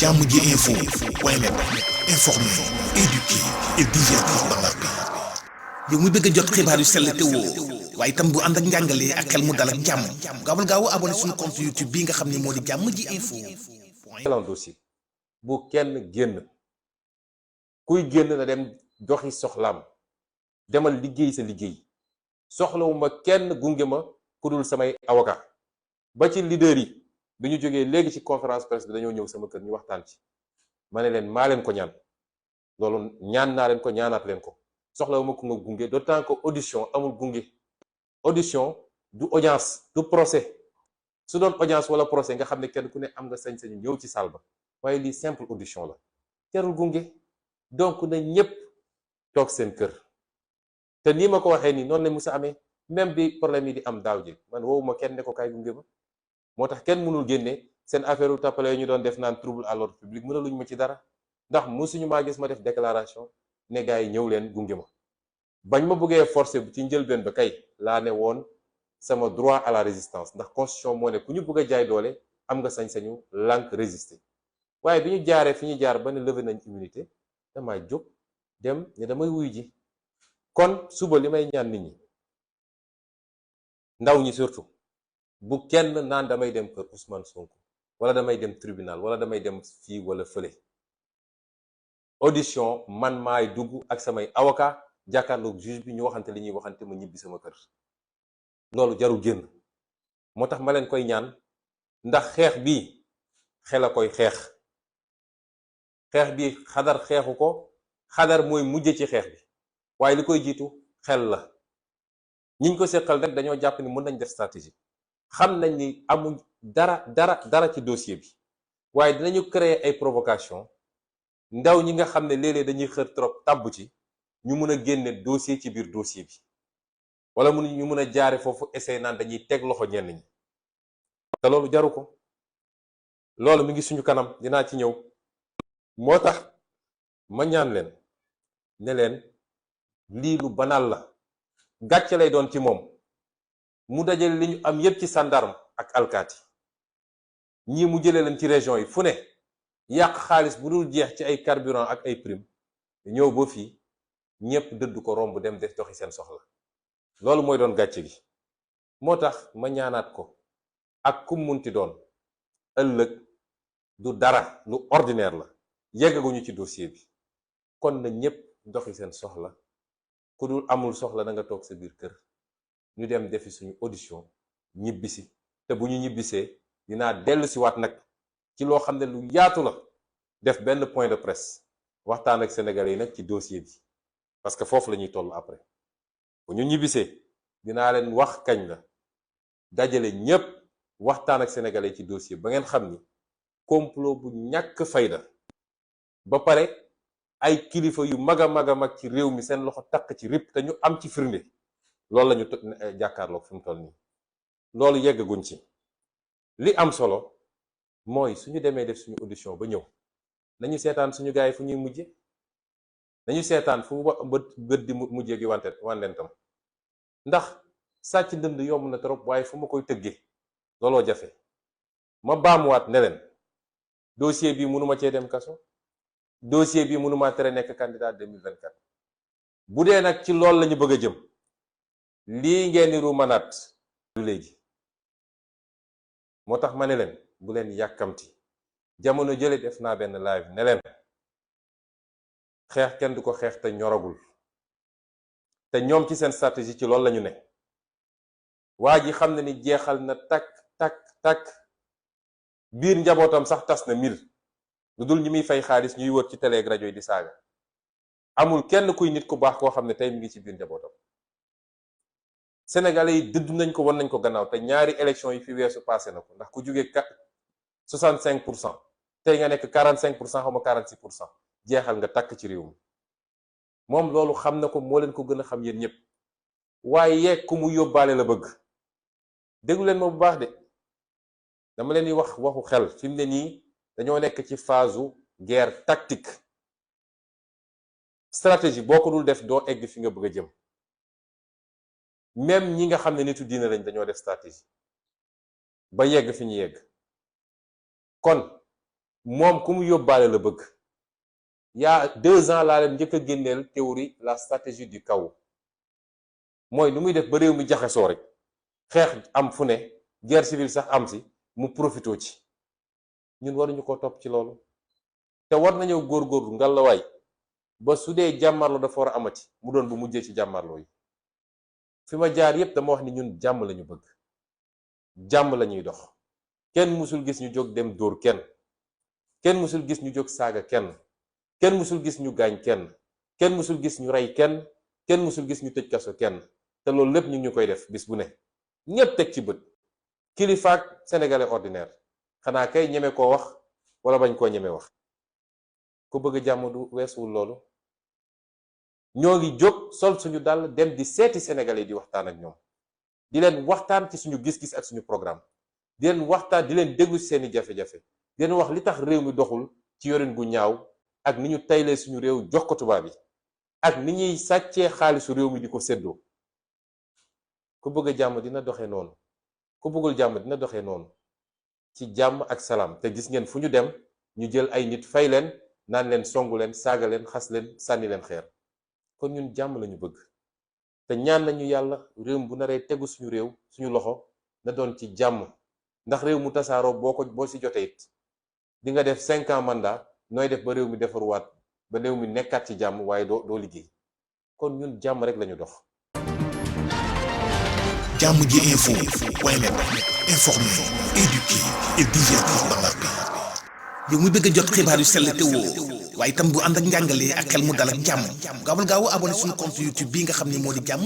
jàmm ji info point net, informer, éduquer et divertir dans la paix. yow mi bëgg a jot xibaar yu sell te woo waaye itam bu ànd ak njàngalee ak xel mu dal ak jàmm gaawal gaaw abonné suñu compte YouTube bii nga xam ne moo di jàmm ji info. dossier bu kenn génn, kuy génn na dem doxi soxlaam, demal liggéey sa liggéey. soxlawuma kenn gunge ma ku dul samay avocat. ba ci leader yi bi ñu jógee léegi ci conférence presse bi dañoo ñëw sama kër ñu waxtaan ci. ma ne leen maa leen ko ñaan, loolu ñaan naa leen ko, ñaanaat leen ko. soxlawuma ku nga gunge, d'autant que audition amul gunge. audition du audience, du procès. su doon audience wala procès nga xam ne kenn ku ne am nga sañ-sañu ñëw ci salle ba, waaye lii simple audition la, jarul gunge. donc na ñépp toog seen kër. te nii ma ko waxee nii noonu la musa amee, même bi problème yi di am daaw ji man woowuma kenn ne ko kaay gunge ma. moo tax kenn mënul génne seen affaire u tappale ñu doon def naan trouble à l'ordre public mënaluñ ma ci dara, ndax musuñu maa gis ma def déclaration ne gars yi ñëw leen gunge ma. bañ ma bëggee forcer ci njëlbeen ba kay laa ne woon sama droit à la résistance, ndax constitution moo ne ku ñu bëgg a jaay doole am nga sañ-sañu lànk résister. waaye bi ñu jaaree fi ñu jaar ba ne levé nañ immunité, damay jóg dem ne damay wuy ji. kon suba li may ñaan nit ñi, ndaw ñi surtout, bu kenn naan damay dem kër Ousmane Sonko wala damay dem tribunal wala damay dem fii wala fële. audition man maay dugg ak samay avocat jàkkaarloog juge bi ñu waxante li ñuy waxante ma ñibbi sama kër. loolu jarul génn. moo tax ma leen koy ñaan, ndax xeex bi xel a koy xeex. xeex bi xadar xeexu ko, xadar mooy mujje ci xeex bi, waaye li koy jiitu xel la. ñiñ ko seqal rek dañoo jàpp ni mën nañ def stratégie, xam nañ ni amuñ dara ci dossier bi, waaye dinañu créer ay provocation. ndaw ñi nga xam ne léeg-léeg dañuy xër trop tàbb ci, ñu mun a génne dossier ci biir dossier bi, wala ñu mun a jaare foofu essayer naan dañuy teg loxo ñenn ñi. te loolu jaru ko. loolu mi ngi suñu kanam, dinaa ci ñëw. moo tax ma ñaan leen ne leen lii lu banal la, gàcce lay doon ci moom mu dajale li ñu am yépp ci gendarme ak alkaati, ñii mu jëlee leen ci région yi fu ne, yàq xaalis bu dul jeex ci ay carburant ak ay prime, ñëw ba fii ñépp dëdd ko romb dem def doxi seen soxla. loolu mooy doon gàcce gi. moo tax ma ñaanaat ko, ak kum munti doon, ëllëg du dara, lu ordinaire la, yeggaguñu ci dossier bi. kon na ñépp doxi seen soxla, ku dul amul soxla da nga toog sa biir kër, ñu dem defi suñu audition ñibbisi. te bu ñu ñibbisee dinaa dellu si waat nag ci loo xam ne lu yaatu la, def benn point de presse waxtaan ak sénégalais yi nag ci dossier bi, parce que foofu la ñuy toll après. bu ñu ñibbisee dinaa leen wax kañ la, dajale ñépp waxtaan ak sénégalais ci dossier ba ngeen xam ni complot bu ñàkk fayda, ba pare ay kilifa yu mag a mag ci réew mi seen loxo takk ci rip te ñu am ci firnde, loolu la ñu jàkkaarloog fi mu toll nii. loolu yeggaguñ ci. li am solo mooy suñu demee def suñu audition ba ñëw, nañu seetaan suñu gars yi fu ñuy mujje, nañu seetaan fu bët di mujjee gi wandentam. ndax sàcc ndënd yomb na trop, waaye fu ma koy tëggee looloo jafe. ma baamuwaat ne leen dossier bi mënuma cee dem kaso, dossier bi mënuma tere nekk candidat 2024. bu dee nag ci loolu lañu bëgg a jëm, lii ngeen di ruumanaat du léegi. moo tax ma ne leen bu leen yàkkamti. jamono jële def naa benn live ne leen xeex kenn du ko xeex te ñoragul. te ñoom ci seen stratégie ci loolu lañu ne. waa ji xam ne ni jeexal na takk biir njabootam sax tas na mil, lu dul ñi muy fay xaalis ñuy wër ci télé ak rajo yi di saaga. amul kenn kuy nit ku baax koo xam ne tey mi ngi ci biir njabootam. sénégalais yi dëdd nañ ko, won nañ ko gannaaw, te ñaari élection yi fi weesu passé na ko, ndax ku jógee 65%, tey nga nekk 45%, xaw ma 46%, jeexal nga takk ci réew mi. moom loolu xam na ko, moo leen ko gën a xam yéen ñëpp. waaye ku mu yóbbaale la bëgg. déglu leen ma bu baax de, dama leen di wax waxu xel. fi mu ne nii dañoo nekk ci phase guerre tactique. stratégie boo ko dul def doo egg fi nga bëgg a jëm. même ñi nga xam ne nitu diine lañ dañoo def stratégie ba yegg fi ñu yegg. kon moom ku mu yóbbaale la bëgg. Il y a 2 ans laa leen njëkk a génneel théorie la stratégie du chaos mooy nu muy def ba réew mi jaxasoo rek xeex am fu ne guerre civile sax am si mu profitoo ci. ñun waruñu ko topp ci loolu te war nañoo góorgóorlu ngalawaay ba su dee jàmmarloo dafa war a amati mu doon bu mujjee ci jàmmarloo yi. fi ma jaar yépp dama wax ni ñun jàmm lañu bëgg, jàmm lañuy dox. kenn musul gis ñu jóg dem dóor kenn musul gis ñu jóg saaga kenn musul gis ñu gaañ kenn musul gis ñu rey kenn musul gis ñu tëj kaso kenn. te loolu lépp ñu ngi ñu koy def bis bu ne ñépp teg ci bët. kilifaak sénégalais ordinaire xanaa kay ñeme koo wax wala bañ koo ñeme wax. ku bëgg jàmm du weesuwul loolu. ñoo ngi jóg sol suñu dàll dem di seeti sénégalais di waxtaan ak ñoom, di leen waxtaan ci suñu gis-gis ak suñu programme, di leen waxtaan di leen déglu seeni jafe-jafe, di leen wax li tax réew mi doxul ci yorin gu ñaaw ak ni ñu taylee suñu réew jox ko tubaab yi ak ni ñuy sàccee xaalisu réew mi di ko séddoo. ku bëgg jàmm dina doxee noonu, ku bëggul jàmm dina doxee noonu ci jàmm ak salaam. te gis ngeen fu ñu dem ñu jël ay nit fay leen naan leen songu leen saaga leen xas leen sànni leen xeer. kon ñun jàmm lañu bëgg te ñaan nañu yàlla réew bu naree tegu suñu réew suñu loxo na doon ci jàmm, ndax réew mu tasaaroo boo ci jotee it di nga def 5 ans mandat nooy def ba réew mi defaruwaat ba réew mi nekkaat ci jàmm waaye doo liggéey. kon ñun jàmm rek lañu dox. jàmm ji info point net, informer, éduquer et divertir dans la paix. yow muy bëgg a jot xibaar yu sell te woo waaye itam bu ànd ak njàngalee ak xel mu dal ak jàmm gaawal gaaw abonné suñu compte YouTube bii nga xam ne moo di jàmm